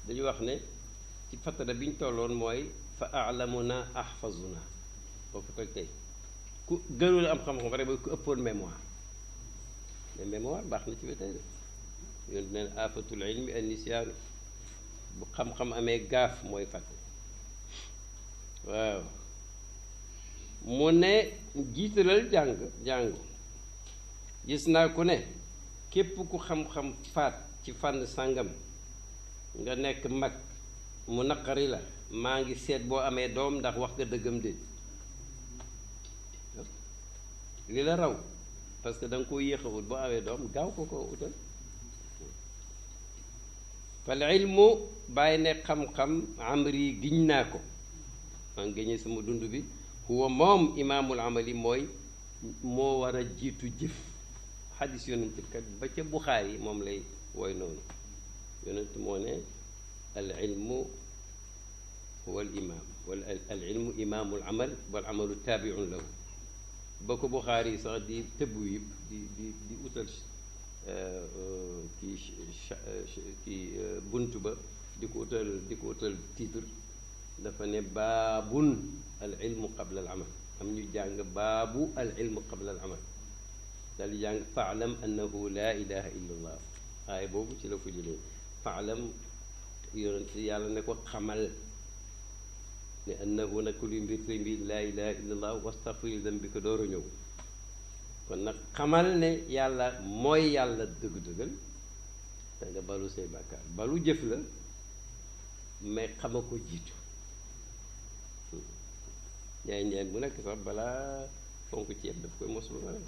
[SPEAKER 1] dañu wax ne ci fatara bi ñu tolloon mooy fa a'lamuna ahfazuna boo ko teg tey ku gënul am xam-xam rek ba ku ëppoon mémoire mais mémoire baax na ci ba tey de yoon neen afatul ilmi an nisyaanu bu xam-xam amee gaaf mooy fàtte waaw mu ne jiitalal jàng gis naa ku ne képp ku xam-xam faat ci fànn sàngam nga nekk mag mu naqari la maa ngi seet boo amee doom ndax wax nga dëggam déet li la raw parce que da nga koo yéex a wut boo amee doom gaaw ko utal fal ilmu bàyyi ne xam-xam amri giñ naa ko maa ngi génnee sama dund bi huwa moom imaamul amali mooy moo war a jiitu jëf xadis yonent kat ba ca Buxaari moom lay woy noonu yonent moo ne al ilmu huwa al imaam wala al ilmu imaamul amal wal amalu taabiun lahu ba ko Buxaari sax di tëbbu yëpp di utal kii bunt ba di ko utal titre dafa ne baabun al ilmu qabla al amal am ñu jàng baabu al ilmu qabla al amal daal di jàng faalam annahu laa ilaha illa allah aaya boobu ci la ko jëlee faalam yonent yàlla ne ko xamal ne annahu nag luy mbir tey mbir laa ilaha illa allah wastaghfir dambika door a ñëw kon nag xamal ne yàlla mooy yàlla dëgg-dëggal da nga balu say bàkkaar balu jëf la mais xama ko jiitu ñaay bu nekk sax balaa fonk ceeb daf koy mos lu rek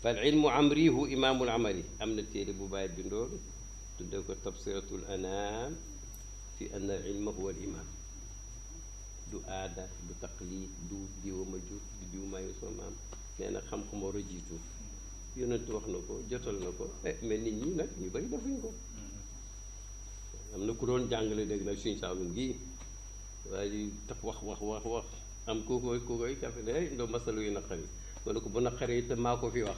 [SPEAKER 1] fal ilmu amrihu imaamul amali am na téere bu bàyyi bindoon tudde ko tabsiratul anam fi anna al ilma huwa al imam du aada du taqlid du diwa ma jur du diw maayu soo maam nee na xam-xam war a jiitu yonent wax na ko jotal na ko mais nit ñi nag ñu bari defuñ ko am na ku doon jàngale dégg nag suñ saalum gii waaye di tax wax am ku koy kafe ne doo masalu yu naqari ma ne ko bu naqari te maa ko fi wax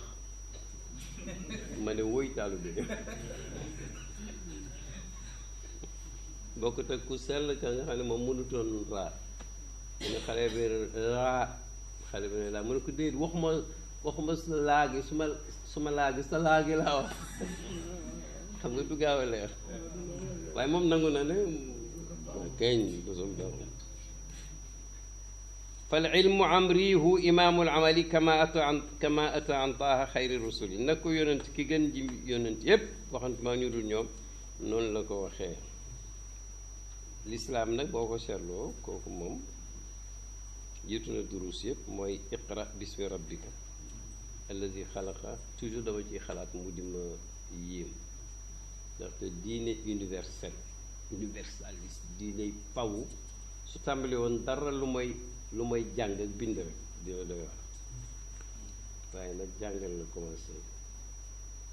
[SPEAKER 1] ma ne woy taalu bi bokk te ku sell ka nga xam ne moom mënutoon raar mu ne xale bi laa xale bi ne laa mu ne ko déet waxuma sa laagi suma laagi sa laagi laa wax xam nga du gaaw a leer waaye moom nangu na ne keñ bosum doom fal ilmu amrihu imaamul amali kama ata an taaha xayri rusuli nag ko yonent ki gën ji yonent yépp waxante maa ñu dul ñoom noonu la ko waxee lislaam nag boo ko seetloo kooku moom jiitu na duruus yépp mooy iqra bismi rabbika allazi xalaqa toujours dama ciy xalaat mu di ma yéem ndaxte diine universaliste diine paw su tàmbali woon dara lu mooy jàng ak bind rek dina doy wax waaye nag jàngal la commencé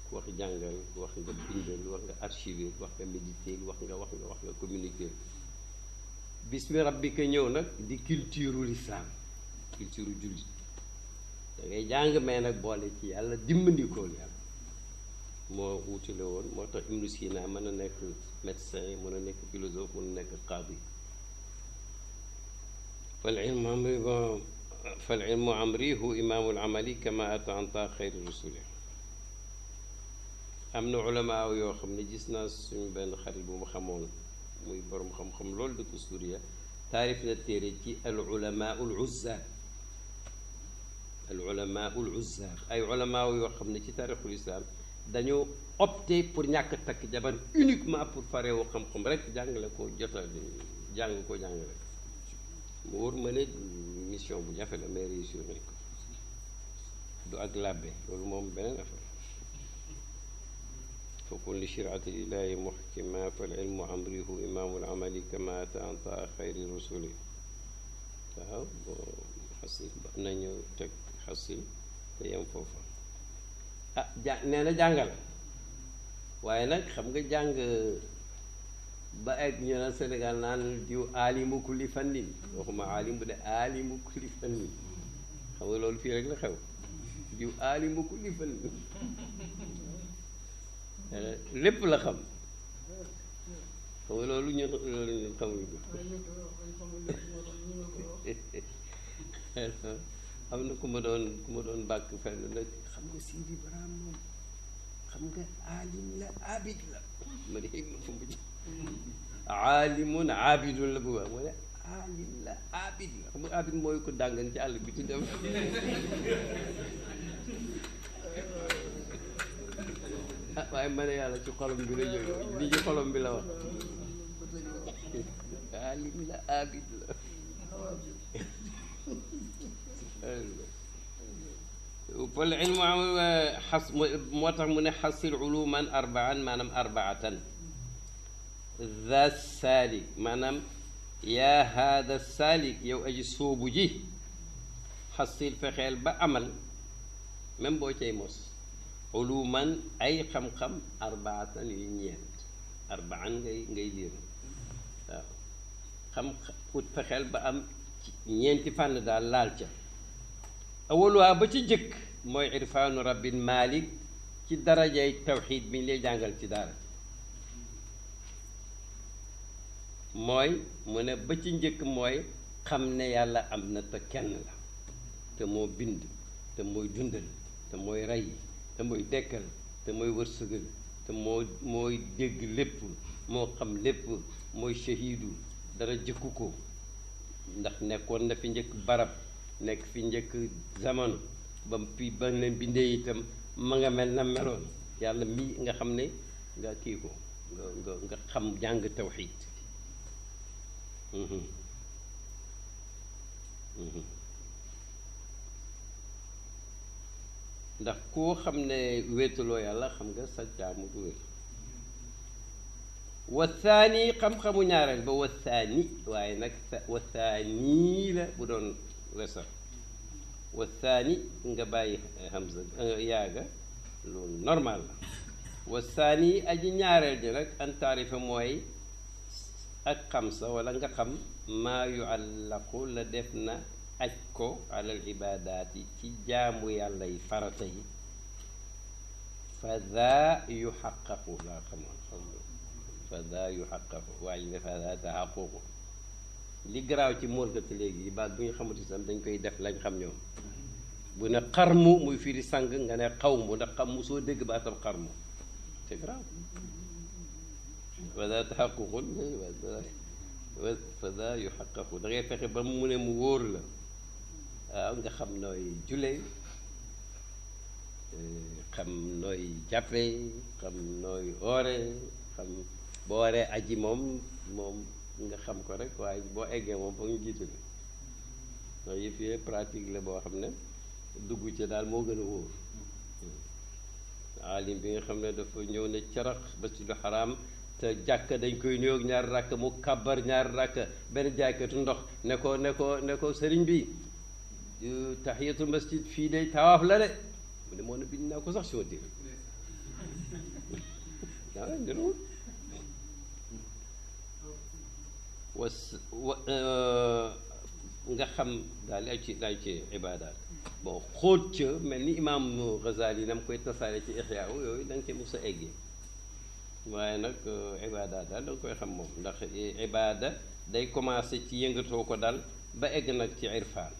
[SPEAKER 1] ku wax jàngal wax nga bindal wax nga archiver wax nga méditer wax nga communiquer bismi rabbika ñëw nag di culture l'islam culture jullit da ngay jàng mais nag boole ci yàlla dimbandikool yàlla moo wutale woon moo tax Ibnu Sina mën a nekk médecin mën a nekk philosophe mën a nekk qaadi fal ilmu amrihu imaamul amali kama ata an taa xayri rusuli am na ulamaa yoo xam ne gis naa suñu benn xarit bu mu xamoon muy borom xam-xam loolu dëkk Suuriya taarif na téere ci al ulamaul uzzaar ay ulamaa yoo xam ne ci taarixul islaam dañoo opté pour ñàkk takk jabar uniquement pour farewu xam-xam rek jàngale ko jàngale mu wóor ma ne mission bu jafe la mais réussir nañ ko du ak làbbe loolu moom beneen affaire fa kun li shiraati lillahi muhkima fal ilmu amrihu imaamul amali kama ata an taa xayri rusuli waaw xasil ba nañu teg xasil te yem foofa nee na jàngal waaye nag xam nga jàng ba egg ñu naan Sénégal naan diw aalimu kulli fannin waxuma aalim bu de aalimu kulli fannin xam nga loolu fii rek la xew diw aalimu kulli fannin lépp la xam nga loolu ñun xamuñu ko am na ku ma doon bàkk fenn nag xam nga Sidi Barham moom xam nga aalim la abid la ma ne ma fu mu aalimun abidun la bu wax mu ne aalim la abid la xam nga abid mooy ko dàngan ci àll bi di dem waaye ma ne yàlla ci xolom bi la jóge li ci xolom bi la wax aalim la abid la fal ilmu xas moo tax mu ne xasil uluman arbaan maanaam arbaatan ذا السالك maanaam yaa haada saalik yow aji sóobu ji xasil fexeel ba amal même boo cay mos uluman ay xam-xam arbaatan yu ñeent arbaan ngay liir waaw xam ut fexeel ba am ñeenti fànn daal laal ca awaluwaa ba ci jëkk mooy irfaanu rabbin malik ci darajay tawxiid bi ñu lay jàngal ci daara mooy mu ne ba ci njëkk mooy xam ne yàlla am na te kenn la te moo bind te mooy dundal te mooy rey te mooy dekkal te mooy wërsëgal te mooy dégg lépp moo xam lépp mooy shahiidu dara jëkku ko ndax nekkoon na fi njëkk barab nekk fi njëkk zamano ba ba leen bindee itam ma nga mel na meloon yàlla mii nga xam ne nga kii ko nga xam jàng tawxiid ndax koo xam ne wéetuloo yàlla xam nga sa jaamu du wér wa thani xam-xamu ñaareel ba wa thani waaye nag wa thani la bu doon wesar wa thani nga bàyyi hamza yaaga loolu normal la wa thani aji ñaareel ji nag an taarifa mooy ak xam sa wala nga xam maa yuallaqu la def na aj ko alal ibaadaat yi ci jaamu yàlla yi farata yi fa daa yuxaqaqu laa xamoon fa daa yuxaqaqu waa ji ne fa daa taxaququ li garaaw ci moolkati léegi yi baat bu ñu xamati sam dañ koy def lañ xam ñoom bu ne xarmu muy firi sang nga ne xawmu ndax xam mu soo dégg baatam xarmu c'est grave wala taxaququn fada yu xaqaqu da ngay fexe ba mu ne mu wóor la waaw nga xam nooy julee xam nooy jàppe xam nooy oore xam boo waree aji moom nga xam ko rek waaye boo eggee moom foog ñu jiitu la loolu yëpp yee pratique la boo xam ne dugg ci daal moo gën a wóor aalim bi nga xam ne dafa ñëw ne carax masjidu xaraam te jàkk dañ koy nuyoog ñaari rakk mu kàbbar ñaari rakk benn jaaykatu ndox ne ko sëriñ bi tahiyatul masjid fii day tawaaf la de mu ne moo ne bind naa ko sax soo dégg waaw nirul nga xam daal laaj ci ibaadaat bon xóot ca mel ni imaam Ghazali na mu koy tasaare ci Ihya yooyu da nga ci mos a eggee waaye nag ibaadaat daal da nga koy xam moom ndax ibaada day commencé ci yëngatoo ko dal ba egg nag ci irfaan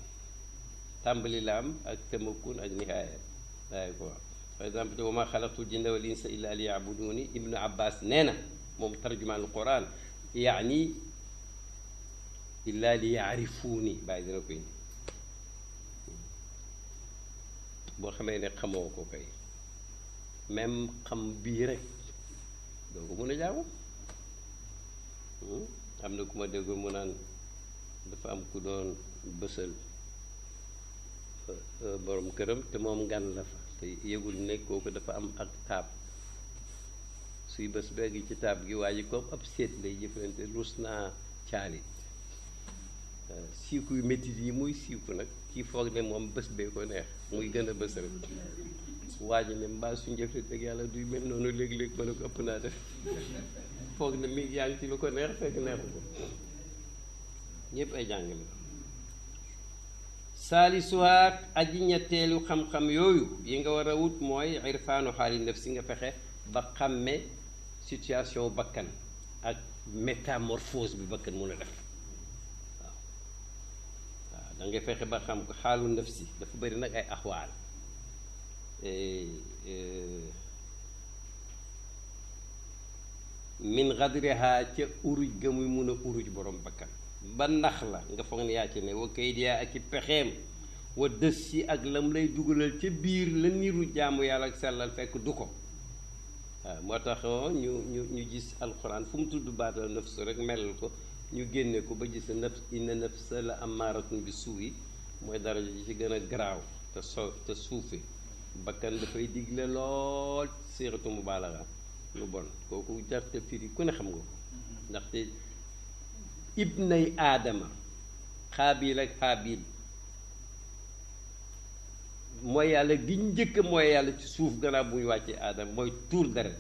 [SPEAKER 1] tàmbali la am ak tamakkun ak nihaaya waaye ko wax par exemple wa ma xalaqtul jinna wal insa illa liya'buduni Ibnu Abbas nee na moom tarjumaanul Quran yaani illa liya'rifuuni bàyyi dina koy boo xamee ne xamoo ko kay même xam bii rek doo ko mën a jaamu am na ku ma déggul mu naan dafa am ku doon bësal borom këram te moom ngan la fa te yëgul ne kooku dafa am ak taab suy bés begg ci taab gi waa ji comme ab seet lay jëflante rus naa caalit siiku yu métit yi muy siiku nag kii foog ne moom bés bee ko neex muy gën a bés rek waa ji ne mbaa suñu jëflante ak yàlla duy mel noonu léeg-léeg ma ne ko ëpp naa def foog ne mi yaa ngi ci lu ko neex fekk neexu ko ñëpp ay jàngale saalisuwaat aji ñetteelu xam-xam yooyu yi nga war a wut mooy irfaanu xaali nafsi nga fexe ba xàmme situation bakkan ak métamorphose bi bakkan mun a def waaw da ngay fexe ba xam ko xaalu nafsi dafa bëri nag ay axwaal min gadriha ca uruj ga muy mun a uruj borom bakkan ba nax la nga foog ne yaa ci ne wa kaydiya ak i pexeem wa dës si ak lam lay dugalal ca biir la niru jaamu yàlla ak sellal fekk du ko waaw moo tax ñu gis alxuraan fu mu tudd baatal nafs rek melal ko ñu génne ko ba gis nafs inna nafsa la amaaratun bi suu'i mooy daraja ji ci gën a garaaw te suufe bakkan dafay digle lool séeratu mubaalaga lu bon kooku jarte firi ku ne xam nga ko ndaxte ibnay aadama xaabil ak xaabil mooy yàlla gi njëkk mooy yàlla ci suuf gannaaw bu ñu wàccee aadama mooy tuur deret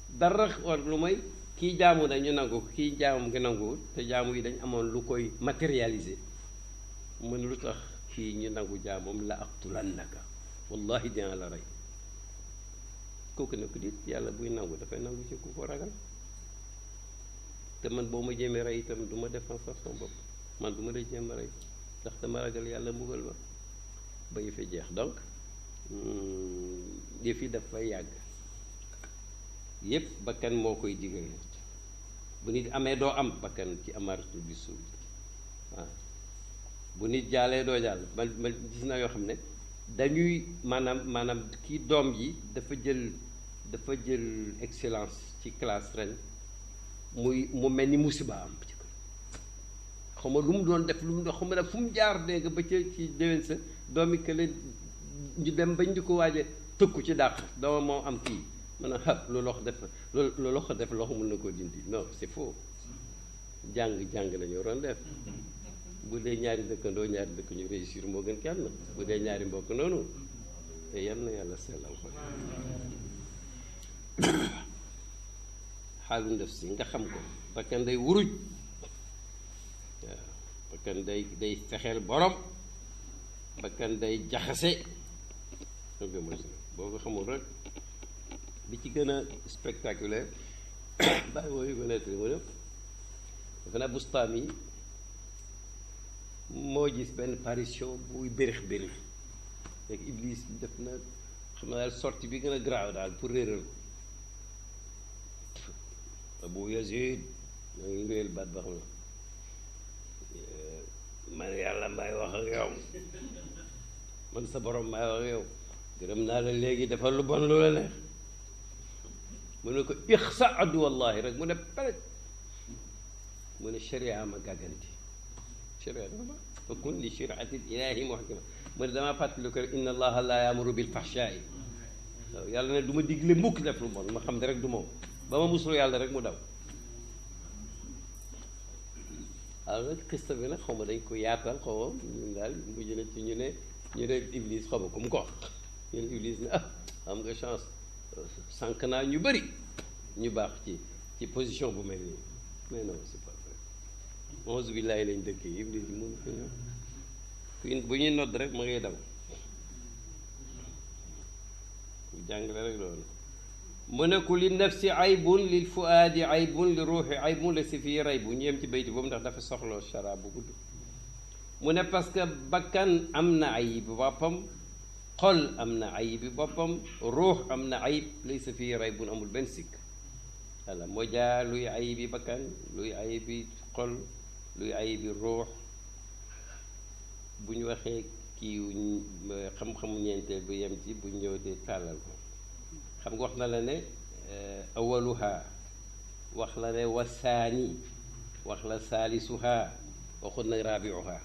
[SPEAKER 1] dara or lu mooy kii jaamu dañu nangu kii jaamam nga nanguwul te jaamu yi dañ amoon lu koy matérialiser mën lu tax kii ñu nangu jaamam la aqtulannaka wallahi dina la rey kooku ne ko dit yàlla buy nangu dafay nangu ci ku ko ragal te man boo ma jéemee rey itam du ma défense sax sama bopp man du ma la jéem a rey ndax dama ragal yàlla mbugal ma ba yëfe jeex donc yëf yi dafay yàgg yépp bakkan moo koy digal bu nit amee doo am bakkan ci amaratul bi suuf waaw bu nit jaalee doo jàll ma gis naa yoo xam ne dañuy maanaam kii doom ji dafa jël excellence ci classe ren mu mel ni musiba am ci ko xaw ma lu mu doon def lu mu doon xaw ma nag fu mu jaar dégg ba ca ci déwén sa doomi kële ñu dem bañ di ko waaje tëkku ci dàq dooma moo am kii man a lu loxo def lu loxo def loxo mën na koo dindi non c'est faux jàng la ñu waroon def bu dee ñaari dëkkandoo ñaari dëkk ñu réussir moo gën kenn bu dee ñaari mbokk noonu te yal na yàlla sellal ko xaalu ndef si nga xam ko bakkan day wuruj waaw bakkan day fexeel borom bakkan day jaxase boo ko xamul rek bi ci gën a spectaculaire bàyyi wooyu ko nettali mu ne dafa naa Bustaami moo gis benn parution buy bérix bérix rek Iblis def na xam na daal sortie bi gën a graaw daal pour réeral ko Abu Yazid maa ngi réel baat ba xam na man yàlla may wax ak yow man sa borom may wax ak yow gërëm naa la léegi dafa lu bon lu la neex mu ne ko ixsa adu wallahi rek mu ne pare mu ne sharia ma gàgganti sharia dafa baax fa kun li shariati ilahi muhkama mu ne damaa fàttali ko rek inna allaha la yamuru bil fahshaai waaw yàlla ne du ma digle mukk def lu bon ma xam ne rek du moom ba ma musul yàlla rek mu daw alors nag xista bi nag xaw ma dañ ko yaatal xaw ma ñun daal mujj na ci ñu ne Iblis xaw ma ku mu ko wax ñu ne Iblis ne am nga chance sànq naa ñu bëri ñu baax ci position bu mel nii mais non c'est pas vrai onze billahi lañ dëkkee Iblis mun bu ñuy nodd rek ma ngay daw jàngale rek loolu mu ne ku li nafsi aybun lil fuaadi aybun li ruuxi aybun la si fii raybu ñu yem ci bayti boobu ndax dafa soxla shara bu gudd mu ne parce que bakkan am na ayib boppam xol am na ayibi boppam ruux am na ayib laysa fii raybun amul benn sikk walla moo jaa luy ayibi bakkan luy ayibi xol luy ayibi ruux bu ñu waxee kii xam-xamu ñeenteel bu yem ci bu ñëw de tàllal ko xam nga wax na la ne awaluha wax la ne wasaani wax la saalisuha waxut nag raabiuha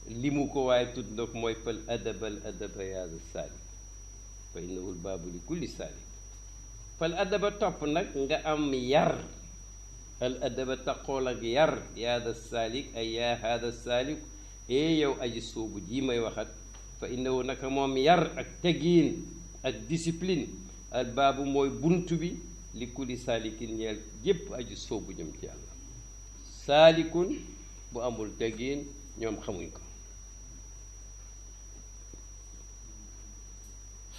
[SPEAKER 1] limu ko waaye tudd na ko mooy fal adaba al adaba yaada saalik fa innahu l baabu li kulli saalik fal adaba topp nag nga am yar al adaba taqool ak yar yaada saalik ay yaa haada saalik yow aji soobu jii may waxat fa innahu naka moom yar ak tegiin ak discipline al baabu mooy bunt bi li kulli saalikin ñeel jépp aji soobu jëm ci yàlla saalikun bu amul tegiin ñoom xamuñ ko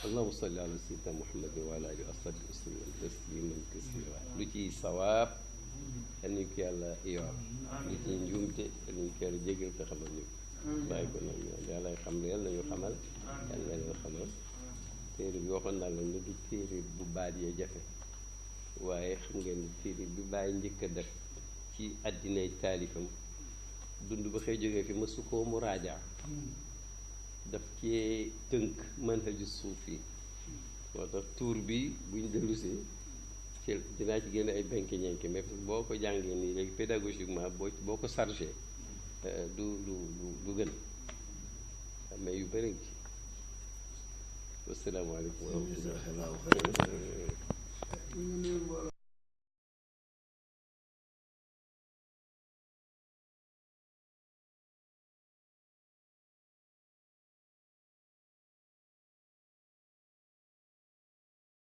[SPEAKER 1] allahumma salli ala sayyidina muhammadin wa ala alihi wa sahbihi wa sallam tasliman kasira lu ciy sawaab yal nañu ko yàlla yor lu ciy njuumte yal nañu ko yàlla jégal te xamal ñu bàyyi ko nag yàlla xam ne yàlla nañu xamal yàlla nañu xamal téere bi waxoon naa la ne du téere bu baat yee jafe waaye xam ngeen ne téere bi bàyyi njëkk a def ci àddinay taalifam dund ba xëy jógee fi mësu koo mu raajaa daf cee tënk manhaju suufi moo tax tuur bi buñ dellusee ci dinaa ci génne ay benk ñenke mais boo ko jàngee nii léegi pédagogiquement boo ko chargé du gën mais yu bëri ci wasalaamaaleykum wa rahmatulah